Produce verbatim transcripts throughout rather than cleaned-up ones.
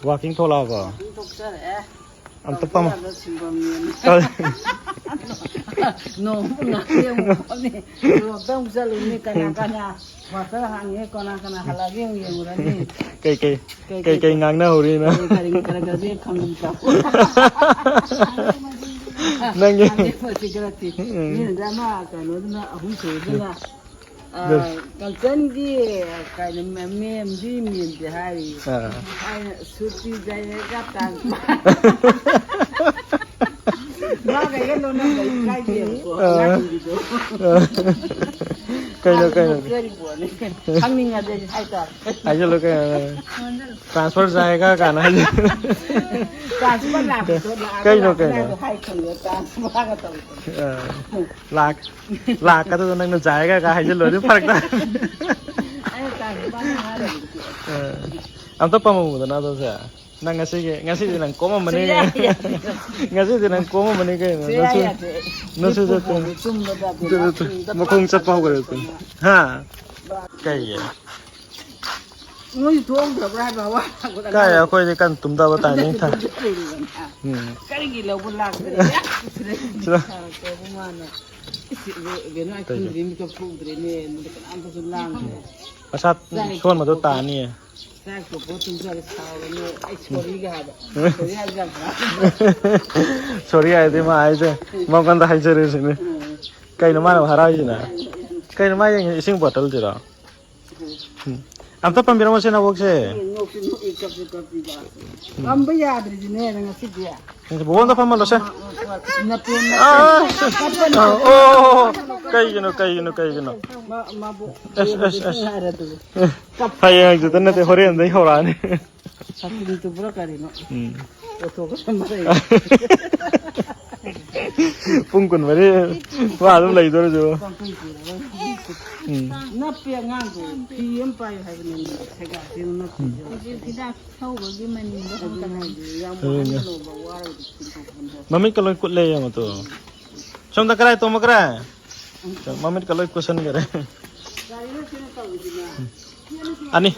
ꯋꯥꯀꯤꯡ ꯊꯣꯛꯂꯛꯑꯕꯣ? ꯋꯥꯀꯤꯡ ꯊꯣꯛꯆꯔꯛꯑꯦ꯫ ꯑꯝꯇ ꯄꯝ- ꯇꯧꯕ ꯌꯥꯕ ꯁꯤꯟꯐꯝꯅꯦꯅ꯫ ꯅꯣꯡꯃ ꯉꯥꯏꯔꯦ ꯑꯃꯨꯛ ꯐꯝꯃꯤ꯫ ꯂꯣꯛꯇ ꯑꯃꯨꯛ ꯆꯠꯂꯨꯅꯤ꯫ ꯀꯅꯥ ꯀꯅꯥ ꯋꯥꯇꯔ ꯍꯥꯡꯉꯦ, ꯀꯅꯥ ꯀꯅꯥ ꯍꯜꯂꯛꯑꯒꯦ ꯑꯃꯨꯛ ꯌꯦꯡꯉꯨꯔꯅꯤ꯫ ꯀꯩꯀꯩ ꯀꯩꯀꯩ ꯀꯩꯀꯩ ꯉꯥꯡꯅꯍꯧꯔꯤꯅꯣ? ꯀꯔꯤ ꯀꯔꯤ ꯈꯔ ꯈꯔꯗꯤ ꯈꯪꯒꯨꯝ ꯇꯧ꯫ ꯅꯪꯒꯤ ꯑꯅꯦꯝꯕꯁꯤ ꯈꯔ ꯊꯤ꯫ ꯎꯝ꯫ ꯃꯤꯅꯗꯤ ꯑꯃ ꯀꯩꯅꯣꯗꯨꯅ ꯑꯍꯨꯝ ꯁꯨꯕꯗꯨꯅ ꯑ, ꯀꯟꯆꯟꯒꯤ ꯀꯩꯅꯣ, ꯃꯦꯝꯗꯤ ꯃꯦꯝꯗꯤ ꯍꯥꯏꯔꯤ꯫ ꯑꯥ꯫ ꯑꯩꯅ ꯁꯨꯇꯤ ꯂꯩꯔꯒ ꯇꯥꯡ-, ꯃꯥꯒ ꯑꯩꯒ ꯂꯣꯟꯅꯕ ꯏꯀꯥꯏꯗꯦꯕꯀꯣ, ꯑꯥ꯫ ꯑꯉꯥꯡꯁꯤꯡꯒꯤꯗꯣ꯫ ꯑꯥ꯫ ꯀꯩꯅꯣ, ꯃꯥꯗꯤ ꯀꯩꯅꯣ? ꯅꯣꯛꯆꯔꯤꯕꯣꯠꯅꯤ꯫ ꯈꯪꯅꯤꯡꯉꯗꯤ ꯍꯥꯏꯇꯥꯔꯦ꯫ ꯍꯥꯏꯖꯜꯂꯨ ꯀꯩꯅꯣ? ꯇ꯭ꯔꯥꯟꯁꯐꯔ ꯆꯥꯏꯒ ꯀꯥꯟꯅ ꯍꯥꯏꯖꯜꯂꯨ꯫ ꯇ꯭ꯔꯥꯟꯁꯐꯔ ꯂꯥꯛꯄꯗꯣ, ꯂꯥꯛꯑꯒ ꯀꯩꯅꯣ, ꯂꯥꯛꯄ ꯀꯩꯅꯣ? ꯍꯥꯏꯗꯣ ꯍꯥꯏ ꯈꯪꯗꯦ, ꯇ꯭ꯔꯥꯟꯁꯐꯔꯒ ꯇꯧꯕꯗꯣ꯫ ꯑꯥ꯫ ꯂꯥꯛ-, ꯂꯥꯛꯀꯗꯧꯗꯣ ꯅꯪꯅ ꯖꯥꯏꯒ ꯀ ꯍꯥꯏꯖꯤꯜꯂꯨꯔꯗꯤ ꯐꯔꯛ ꯇꯥꯏ꯫ ꯑꯩꯅ ꯇꯥꯏ, ꯃꯥꯅ ꯍꯥꯏꯔꯤꯗꯨꯗꯤ꯫ ꯑ, ꯑꯝꯇ ꯄꯥꯝꯃꯝꯃꯨꯗꯅ ꯑꯗꯣ ꯁꯦ꯫ ꯅꯪ ꯉꯁꯤꯒꯤ, ꯉꯁꯤꯗꯤ ꯅꯪ ꯀꯣꯝꯃꯝꯃꯅꯤ꯫ ꯁꯨꯡꯌꯥ ꯌꯥꯗꯦ꯫ ꯉꯁꯤꯗꯤ ꯅꯪ ꯀꯣꯝꯃꯝꯃꯅꯤ ꯀꯩꯅꯣ꯫ ꯁꯨꯡꯌꯥ ꯅꯁꯨ-, ꯌꯥꯗꯦ꯫ ꯅꯁꯨ ꯍꯤꯞꯄꯨ ꯆꯠꯇꯅ꯫ ꯐꯥꯎꯕ ꯇꯨꯝꯕꯗ ꯑꯗꯨ ꯇꯨ-, ꯇꯨ-, ꯃꯈꯣꯡ ꯆꯠꯄ ꯍꯧꯒꯠꯂꯛꯇꯅ꯫ ꯍꯥ? ꯀꯩꯒꯤ? ꯅꯣꯏ ꯊꯣꯡꯗ꯭ꯔꯕ꯭ꯔꯥ ꯍꯥꯏꯕ ꯋꯥ ꯉꯥꯡꯕꯗ ꯀꯥꯏ, ꯑꯩꯈꯣꯏꯗꯤ ꯀꯟꯅ ꯇꯨꯝꯗꯕ timing ꯊꯥ-, ꯇꯨꯝꯗ꯭ꯔꯤꯕꯅꯦ꯫ ꯎꯝ꯫ ꯀꯔꯤꯒꯤ ꯂꯧꯕ ꯂꯥꯛꯇ꯭ꯔꯦ? ꯁꯤꯗ꯫ ꯁꯥꯔꯛꯇ꯭ꯔꯕ ꯃꯥꯅ꯫ ꯏꯁ, ꯏꯕꯦ-, ꯏꯕꯦꯝꯃ, ꯑꯩ ꯀꯩꯒꯤ? ꯈꯪꯗ꯭ꯔꯦ, ꯃꯤꯀꯞ ꯊꯣꯛꯎꯗ꯭ꯔꯦꯅꯦ, ꯑꯗꯨꯗꯤ ꯀꯅꯥꯝꯇꯁꯨ ꯂꯥꯡꯗ꯭ꯔꯦ꯫ ꯃꯁꯥ ꯆꯥꯛ ꯁꯣꯟꯕꯗꯣ ꯇꯣꯛꯄ ꯇꯥꯅꯤꯌꯦ꯫ ꯆꯥꯛ ꯇꯣꯛꯄ ꯇꯨꯝꯖꯔꯦ, ꯁꯥꯎꯔꯅꯨ, ꯑꯩ sorryꯒ ꯍꯥꯏꯕ꯫ Sorry ꯍꯥꯏꯕ ꯌꯥꯝ ꯍꯔꯥꯎ꯫ Sorry ꯍꯥꯏꯗꯤ ꯃꯥ ꯍꯥꯏꯁꯦ, ꯃꯉꯣꯟꯗ ꯍꯥꯏꯖꯔꯤꯁꯤꯅꯦ꯫ ꯎꯝ꯫ ꯀꯩꯅꯣ ꯃꯥꯅ ꯑꯃꯨꯛ ꯍꯔꯥꯎꯔꯤꯁꯤꯅ? ꯀꯩꯅꯣ ꯃꯥ ꯌꯦꯡꯉꯤ, ꯏꯁꯤꯡ bottleꯁꯤꯔꯣ? ꯎꯝ꯫ ꯑꯝꯇ ꯄꯟꯕꯤꯔꯝꯃꯣꯁꯦ ꯅꯕꯣꯛꯁꯦ꯫ ꯅꯣꯛꯁꯨ ꯅꯣꯛꯏ, ꯀꯞꯁꯨ ꯀꯞꯄꯤꯕ꯫ ꯄꯝꯕ ꯌꯥꯗ꯭ꯔꯤꯁꯤꯅꯦ ꯉꯁꯤꯗꯤ꯫ ꯕꯣꯕꯣ ꯑꯝꯇ ꯐꯝꯍꯜꯂꯣꯁꯦ꯫ ꯅꯠꯇꯦ, ꯅꯠꯇꯦ꯫ ꯑꯥ! ꯑꯣ, ꯑꯣ, ꯑꯣ, ꯑꯣ꯫ ꯀꯩꯒꯤꯅꯣ, ꯀꯩꯒꯤꯅꯣ, ꯀꯩꯒꯤꯅꯣ? ꯃꯥ-, ꯃꯥꯕꯨ ꯑꯁ, ꯑꯁ, ꯑꯁ꯫ ꯍꯥꯏꯔ ꯑꯗꯨ꯫ ꯑꯦ, ꯍꯌꯦꯡ ꯍꯪꯆꯤꯠꯇ ꯅꯠꯇꯦ, ꯍꯣꯔꯦꯟꯗꯩ ꯍꯧꯔꯛꯑꯅꯤ꯫ ꯁꯥꯇꯤꯟ ꯇꯨꯕ꯭ꯔꯥ ꯀꯔꯤꯅꯣ? ꯎꯝ꯫ ꯄꯨꯡ ꯀꯨꯟꯃꯔꯤ ꯋꯥ ꯑꯗꯨꯝ ꯂꯩꯗꯣꯔꯁꯨ꯫ ꯎꯝ꯫ ꯅꯞꯄꯦ ꯑꯉꯥꯡꯗꯣ꯫ ꯐꯤ ꯑꯃ ꯄꯥꯏꯌꯨ ꯍꯥꯏꯕꯅꯦ, ꯁꯦꯒꯥꯁꯤ ꯑꯃ ꯅꯞꯄꯤꯁꯦ꯫ ꯎꯝ꯫ ꯍꯧꯖꯤꯛ ꯍꯤꯗꯥꯛ ꯊꯧꯕꯒꯤ ꯃꯅꯤꯟꯗꯣ ꯍꯟꯊꯍꯜꯂꯤ꯫ ꯑꯗꯨꯅꯦ꯫ ꯌꯥꯝ ꯋꯥꯍꯟꯒꯅꯣꯕ, ꯋꯥꯔꯒꯗꯤ ꯊꯤꯟꯗꯣꯛ ꯍꯟꯗꯣꯛ꯫ ꯃꯃꯤꯠꯀ ꯂꯣꯏ ꯀꯨꯠꯂꯦ ꯌꯦꯡꯉꯣ ꯇꯨ꯫ ꯁꯣꯝꯗ ꯀꯔꯥꯏ ꯇꯣꯝꯕ ꯀꯔꯥꯏ? ꯃꯃꯤꯠꯀ ꯂꯣꯏ ꯀꯨꯠꯁꯟꯈꯔꯦ꯫ ꯒꯥꯔꯤꯅ ꯁꯤꯅ ꯇꯧꯔꯤꯁꯤꯅ꯫ ꯑꯅꯤ,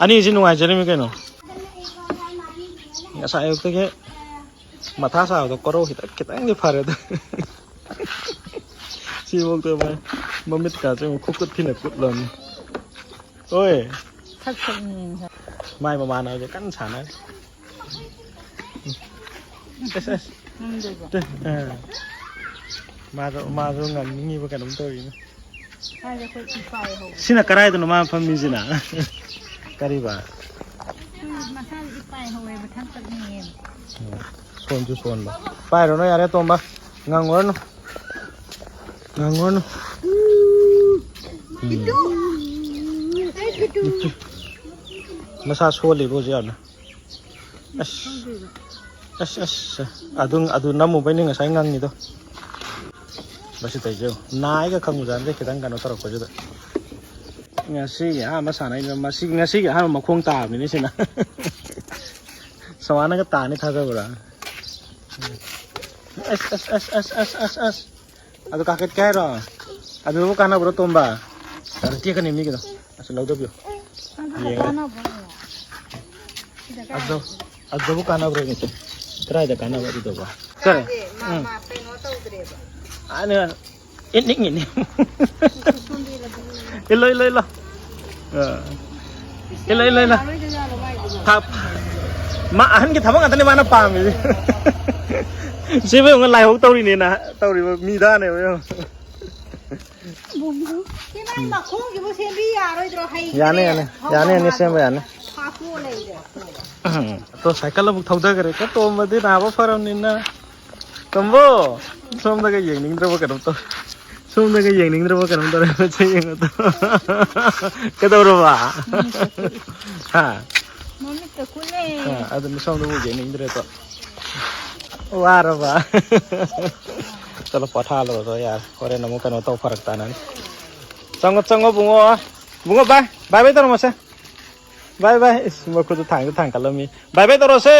ꯑꯅꯤꯁꯤ ꯅꯨꯡꯉꯥꯏꯖꯔꯤꯃꯤ ꯀꯩꯅꯣ꯫ ꯉꯁꯥꯏ ꯑꯌꯨꯛꯇꯒꯤ ꯃꯊꯥ ꯁꯥꯕꯗꯣ ꯀꯣꯔꯧ ꯈꯤꯇꯪ, ꯈꯤꯇꯪꯗꯤ ꯐꯔꯦ ꯑꯗꯣ꯫ ꯁꯤꯐꯥꯎꯗ ꯃꯥꯏ ꯃꯃꯤꯠꯀꯥꯁꯦ ꯑꯃꯨꯛ ꯈꯨꯀꯨꯠ ꯊꯤꯅ ꯀꯨꯠꯂꯝꯅꯤ꯫ ꯍꯣꯏ꯫ ꯊꯛ ꯊꯛꯅꯤꯡꯉꯦ꯫ ꯃꯥꯏ ꯃꯃꯥꯟꯅꯕꯁꯦ ꯀꯟꯅ ꯁꯥꯟꯅꯔꯤ꯫ ꯑꯁ, ꯑꯁ꯫ ꯉꯝꯗꯣꯏꯕ꯫ ꯇꯦ, ꯑ꯫ ꯃꯥꯁꯨ, ꯃꯥꯁꯨ ꯉꯝꯅꯤꯡꯉꯤꯕ ꯀꯩꯅꯣꯝ ꯇꯧꯔꯤꯅꯦ꯫ ꯁ꯭ꯋꯥꯏꯗ ꯑꯩꯈꯣꯏ ꯏꯄꯥꯏ ꯍꯧꯋꯦ꯫ ꯁꯤꯅ ꯀꯗꯥꯏꯗꯅꯣ ꯃꯥꯅ ꯐꯝꯃꯤꯁꯤꯅ? ꯀꯔꯤꯕ? ꯁꯤ ꯃꯁꯥꯒꯤ ꯏꯄꯥꯏ ꯍꯧꯋꯦꯕ, ꯊꯛ ꯊꯛꯅꯤꯡꯉꯦꯕ꯫ ꯁꯣꯟꯁꯨ ꯁꯣꯟꯕ꯫ ꯄꯥꯏꯔꯨꯅꯨ ꯌꯥꯔꯦ, ꯇꯣꯝꯕ꯫ ꯉꯪꯉꯨꯔꯅꯨ꯫ ꯉꯪꯉꯨꯔꯅꯨ꯫ ꯎꯝ꯫ ꯃꯁꯥ ꯁꯣꯜꯂꯤꯕ ꯍꯧꯖꯤꯛ ꯌꯥꯝꯅ꯫ ꯑꯁ꯫ ꯑꯁ, ꯑꯁ꯫ ꯑꯗꯨ, ꯑꯗꯨ ꯅꯝꯃꯨꯕꯩꯅꯤ ꯉꯁꯥꯏ ꯉꯪꯉꯤꯗꯣ꯫ ꯃꯁꯤ ꯇꯧꯏꯁꯦ ꯌꯦꯡꯉꯨ꯫ ꯅꯥꯏꯒ ꯈꯪꯕꯖꯥꯠ ꯅꯠꯇꯦ ꯈꯤꯇꯪ ꯀꯩꯅꯣ ꯇꯧꯔꯛꯄꯁꯤꯗ꯫ ꯉꯁꯤꯒꯤ ꯑꯍꯥꯟꯕ ꯁꯥꯟꯅꯩꯕ, ꯃꯁꯤ, ꯉꯁꯤꯒꯤ ꯑꯍꯥꯟꯕ ꯃꯈꯣꯡ ꯇꯥꯕꯅꯤꯅꯦ ꯁꯤꯅ꯫ ꯁꯃꯥꯅꯒ ꯇꯥꯅꯤ ꯊꯥꯖꯕ꯭ꯔꯥ? ꯑꯁ, ꯑꯁ, ꯑꯁ꯫ ꯑꯗꯨ ꯀꯥꯈꯠꯀꯦ ꯍꯥꯏꯔꯣ? ꯑꯗꯨꯕꯨ ꯀꯥꯟꯅꯕ꯭ꯔꯣ, ꯇꯣꯝꯕ? ꯑꯗꯨ ꯇꯦꯛꯀꯅꯤ ꯃꯤꯒꯤꯗꯣ꯫ ꯑꯁ, ꯂꯧꯗꯕꯤꯌꯨ꯫ ꯑꯗꯨꯗ ꯌꯦꯡꯉꯦ꯫ ꯀꯥꯟꯅꯕ꯭ꯔꯣ? ꯁꯤꯗ ꯑꯗꯨ, ꯀꯥꯟꯅꯕ꯭ꯔꯣ? ꯑꯗꯨꯕꯨ ꯀꯥꯟꯅꯕ꯭ꯔꯣ ꯏꯆꯦ? ꯀꯗꯥꯏꯗ ꯀꯥꯟꯅꯕ ꯑꯗꯨꯗꯕꯨ? ꯀꯔꯤ? ꯃꯥꯁꯦ ꯃꯥ, ꯎꯝ꯫ ꯃꯥ ꯀꯩꯅꯣ ꯇꯧꯗ꯭ꯔꯦꯕ꯫ ꯑꯅ ꯏꯠꯅꯤꯡꯉꯤꯅꯤ꯫ ꯁꯣꯝꯗ ꯏꯜꯂꯗꯤ꯫ ꯏꯜꯂꯣ, ꯏꯜꯂꯣ, ꯏꯜꯂꯣ꯫ ꯑ꯫ ꯏꯜꯂꯣ, ꯏꯜꯂꯣ, ꯏꯜꯂꯣ꯫ ꯌꯥꯔꯣꯏꯗꯣꯏꯖꯥꯠꯂꯣ ꯃꯥꯏꯗꯨꯕꯣ? ꯊꯥ-, ꯃꯥ ꯑꯍꯟꯒꯤ ꯊꯕꯛ ꯉꯥꯛꯇꯅꯤ ꯃꯥꯅ ꯄꯥꯝꯃꯤꯁꯦ꯫ ꯁꯤꯕꯨ ꯌꯦꯡꯉꯨ, ꯂꯥꯏꯍꯧ ꯇꯧꯔꯤꯅꯦꯅ ꯇꯧꯔꯤꯕ ꯃꯤꯗꯥꯅꯦꯕ ꯌꯦꯡꯉꯨ꯫ ꯕꯨꯝꯕꯨ꯫ ꯁꯤ ꯃꯥꯏ ꯃꯈꯣꯡꯁꯤꯕꯨ ꯁꯦꯝꯕꯤ ꯌꯥꯔꯣꯏꯗ꯭ꯔꯣ? ꯍꯩꯈ꯭ꯔꯦ꯫ ꯌꯥꯅꯤ, ꯌꯥꯅꯤ꯫ ꯍꯧꯕ ꯌꯥꯅꯤ, ꯌꯥꯅꯤ, ꯃꯥꯗꯣ ꯁꯦꯝꯕ ꯌꯥꯅꯤ꯫ ꯐꯥꯛꯇꯣꯛꯑ ꯂꯩꯔꯦ꯫ ꯎꯝ꯫ ꯑꯗꯣ ꯁꯥꯏꯀꯜ ꯑꯃꯨꯛ ꯊꯧꯗꯈ꯭ꯔꯦ꯫ ꯀꯣ ꯇꯣꯝꯕꯗꯤ ꯅꯥꯕ ꯐꯔꯕꯅꯤꯅ꯫ ꯇꯣꯝꯕꯣ! ꯁꯣꯝꯗꯒ ꯌꯦꯡꯅꯤꯡꯗ꯭ꯔꯕ ꯀꯩꯅꯣꯝ ꯇꯧꯔꯦ꯫ ꯁꯣꯝꯗꯒ ꯌꯦꯡꯅꯤꯡꯗ꯭ꯔꯕ ꯀꯩꯅꯣꯝ ꯇꯧꯔꯦ꯫ ꯃꯁꯤ ꯌꯦꯡꯉꯣ ꯇꯣ꯫ ꯀꯩꯗꯧꯔꯕ? ꯃꯃꯤꯠꯇ ꯀꯨꯠ-, ꯍꯥ? ꯃꯃꯤꯠꯇ ꯀꯨꯠꯂꯦ꯫ ꯑ, ꯑꯗꯨꯅ ꯁꯣꯝꯗꯕꯨ ꯌꯦꯡꯅꯤꯡꯗ꯭ꯔꯦ ꯇꯣ꯫ ꯋꯥꯔꯕ? ꯆꯠꯂꯣ ꯄꯣꯊꯥꯍꯜꯂꯨꯔꯣ ꯌꯥꯔꯦ꯫ ꯍꯣꯔꯦꯟ ꯑꯃꯨꯛ ꯀꯩꯅꯣ ꯇꯧ ꯐꯔꯛ ꯇꯥꯅꯅꯤ꯫ ꯆꯪꯉꯣ, ꯆꯪꯉꯣ ꯕꯨꯡꯉꯣ꯫ ꯕꯨꯡꯉꯣ bye꯫ Bye bye ꯇꯧꯔꯝꯃꯣꯁꯦ꯫ Bye bye꯫ ꯏꯁ, ꯃꯈꯨꯠꯇ ꯊꯥꯡꯁꯨ ꯊꯥꯡꯒꯠꯂꯝꯃꯤ꯫ Bye bye ꯇꯧꯔꯣꯁꯦ꯫